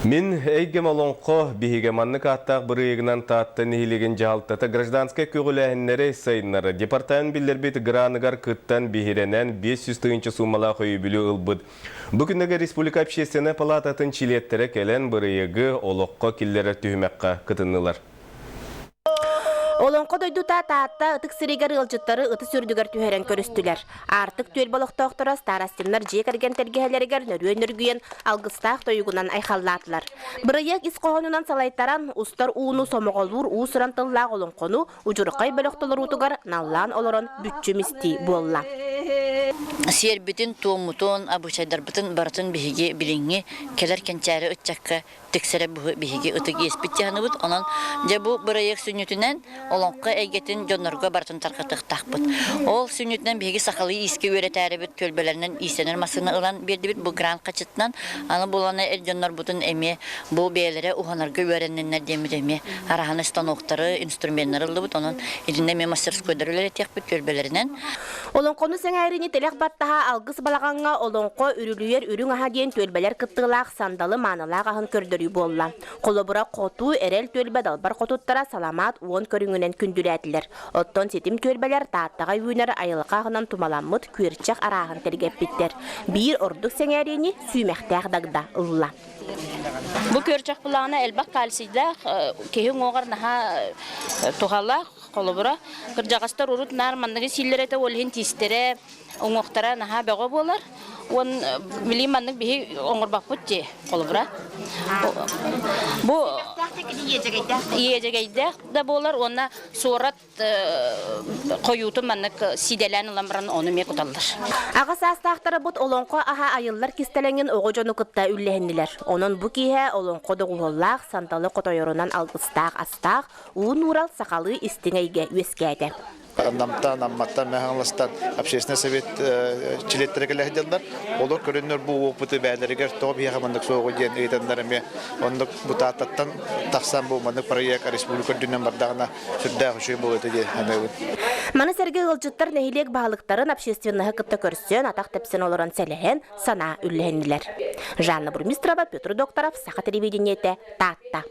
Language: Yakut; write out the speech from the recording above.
Мин эйгэм олоҥхо биһигэ маннык ааттаах бырайыагынан Таатта нэһилиэгин дьаһалтата гражданскай көҕүлээһиннэри сайыннарар департамент биллэрбит граныгар кыттан биһирэнэн 500 тыһыынча суумалаах өйөбүлү ылбыт. Бу күннэргэ республика общественнай палаататын чилиэттэрэ кэлэн бырайыагы олоххо киллэрэр түһүмэххэ кытыннылар. Олоҥхо дойдута Таатта ытык сиригэр ыалдьыттары ытыс үрдүгэр түһэрэн көрүстүлэр. Аартык түөлбэ олохтоохторо Старостиннар дьиэ кэргэн тэлгэһэлэригэр нөрүөн нөргүйэн алгыстаах тойугунан айхаллаатылар. Бырайыак ис хоһоонунан салайтаран, устар ууну сомоҕолуур уус-уран тыллаах олоҥхону удьурхай бөлөх толоруутугар наллаан олорон бүччүм истии буолла. Сиэрбитин, туоммутун, абыычайдарбытын барытын биһиги билиҥҥи кэлэр кэнчээри ыччакка тиксэрэ биһиги ытык иэспит дьаһаныбыт. Онон дьэ бу бырайыак сүнньүтүнэн олоҥхо эйгэтин дьоннорго барытын тарҕатыахтаахпыт. Ол сүнньүтүнэн биһиги сахалыы иискэ үөрэтээрибит түөлбэлэринэн иистэнэр массыына ылан биэрдибит бу грант хачытынан. Аны буланы эр дьоннорбутун эмиэ бу бэйэлэрэ уһанарга үөрэнниннэр диэммит эмиэ араһаны станоктары, инструменнары ыллыбыт. Онон итиннэ эмиэ мастерскойдары үлэлэтиэхпит түөлбэлэринэн. Олоҥхону сэҥээриини тилэх баттаһа алгыс балаҕаҥҥа олоҥхо үрүлүйэр үрүҥ аһа диэн түөлбэлэр кыттыылаах сандалы маанылаах аһын көрдөрүү буолла. Холобура, хотуу эрэл түөлбэ далбар хотуттара саламаат уон көрүҥүнэн күндүлээтилэр. Оттон ситим түөлбэлэр Тааттаҕа үүнэр айылҕа аһынан тумаламмыт күөрчэх арааһын тэлгэппиттэр. Биир ордук сэҥээриини сүүмэхтээх дагда ылла. Бу күөрчэх былаана элбэх кальцийдаах, киһи уҥуоҕар наһаа туһалаах. Холобура, кырдьаҕастар урут наар манныгы сииллэр этэ, ол иһин тиистэрэ, уҥуохтара наһаа бөҕө буолар. Уон билии маннык биһи оҥорбоппут дии, холобура. Бу иэдьэгэйдээх да буолар уонна суорат хойуутун маннык сиидэлээн ылан баран ону эмиэ куталлар. Аҕа саастаахтара бут олоҥхо аһа айыллар кистэлэҥин оҕо дьону кытта үллэһиннилэр. Онон бу киэһэ олоҥхо доҕуһуоллаах сандалы хотойорунан алгыстаах астаах уу нуурал сахалыы истиҥ эйгэ үөскээтэ. Намтан, Амматтан, Мэхаластан общественный совет чилиэттэрэ кэлэ сылдьаллар. Олор көрөннөр бу опыты бээлэригэр тоҕо биһиэхэ маннык суоҕу диэн ыйытаннар эмиэ оннук бутааттаттан тахсан бу маннык проект республика үрдүнэн бардаҕына сүрдээх үчүгэй буолуо этэ диэн саныыбын. Маны сэргэ ыалдьыттар нэһилиэк баһылыктарын общественноһы кытта көрсөн, атах тэпсэн олорон сэлэһэн, санаа үллэһиннилэр. Жанна Бурмистрова, Петр Докторов, Саха телевидениетэ, Таатта.